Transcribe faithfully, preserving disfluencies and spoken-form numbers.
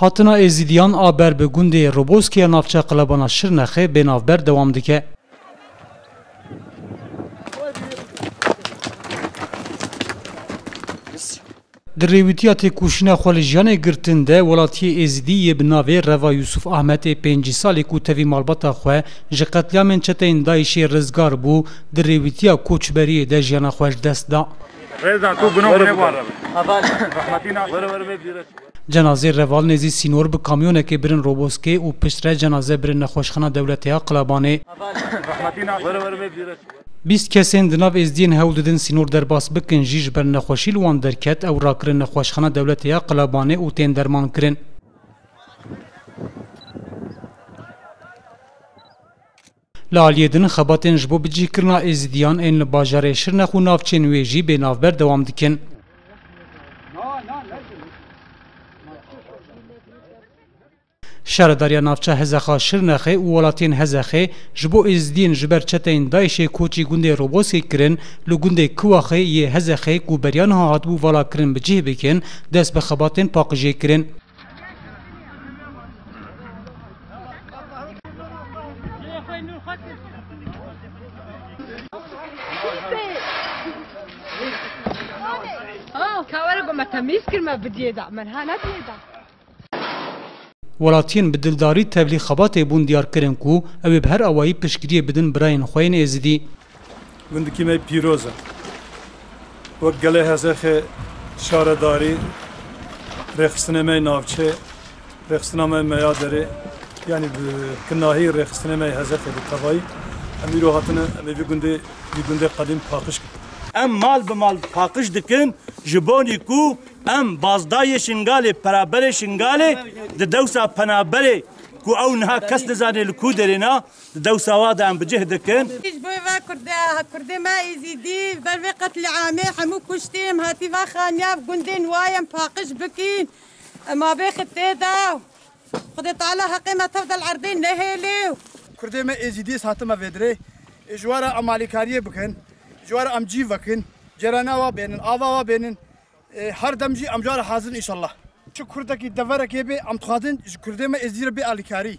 Hatina Êzîdiyan a ber bi gundê Roboskê ya navça qilebana Şirnexê bê navber dewam dike. Di rêwîtiya têkoşîna xwe li jiyanê girtin de, welatiyê Êzidî yê bi navê Reva Yusuf Ahmet ê pêncî salî ku tevî malbata xwe ji qetlîamên çeteyên DAIŞê rizgar bû, di rêwîtiya koçberiyê de jiyana xwe ji dest da. Reza, tu gunoh nebû. Cenazê Reval nêzî sînor bi kamyonekê birin Roboskê û piştre cenaze birin nexweşxana dewletê ya Qilabanê. Bîst kesên di nav êzdiyên hewl didin sînor derbas bikin jî ji ber nexweşî li wan derket, ew rakirin nexweşxana dewletê ya Qilabanê û tên derman kirin. Li aliyê din xebatên ji bo bicihkirina êzidiyan ên li bajarê Şirnex û navçên wê jî bê navber dewam dikin. Şaredariya navça Hezexa Şirnexê û welatiyên Hezexê ji bo êzidiyên ji ber çeteyên DAIŞê koçî gundê Roboskê kirin, li gundê Kiwaxê yê Hezexê ku beriya niha hatibû valakirin bi cih bikin, dest bi xebatên paqijê kirin. Ka were ku me temîz kir, me bidiyê da, me niha nediyê da. Welatiyên bi dildarî tevlî xebatê bûn diyar kirin ku ew ê bi her awayî piştgiriyê bidin birayên xwe yên êzidî. Gundikî me pîroz e. Wek gelê Hezexê şaredarî, rêxistinê me yê navçe, rêxistina me meya derê, yanî bi kinahî rêxistinê me yê Hezexê bi tevayî, em îro hatine, em ê vî gundê, vî gundê qedîm paqij kirin. Em mal bi mal paqij dikin, ji bonî ku em bazdayê Şingalê, peraberê Şingalê, di dewsa penaberê ku ew niha kes nizane li ku derê ne, di dewsa wa de em bi cih dikin. Ji bo ve Kurdê, Kurdê me Êzîdî, ber vê qetlîamê hemû kuştî em hatî va xaniya gundên wa em paqij bikîn. Em abê xitê de. Xwedê Teala heqê me tev de li erdê nehêlê. Kurdê me Êzîdî ez hatime vê dirê. Ê, ji we re em alîkariyê bikin. Ji we re em cî vekin. Cerana wa bênin, ava wa bênin. Ê, her dem jî em cara hazir înşallah. Çi kurdekî deverekê bê, em dixwazin ji kurdê me Êzîdî re bê alîkarî.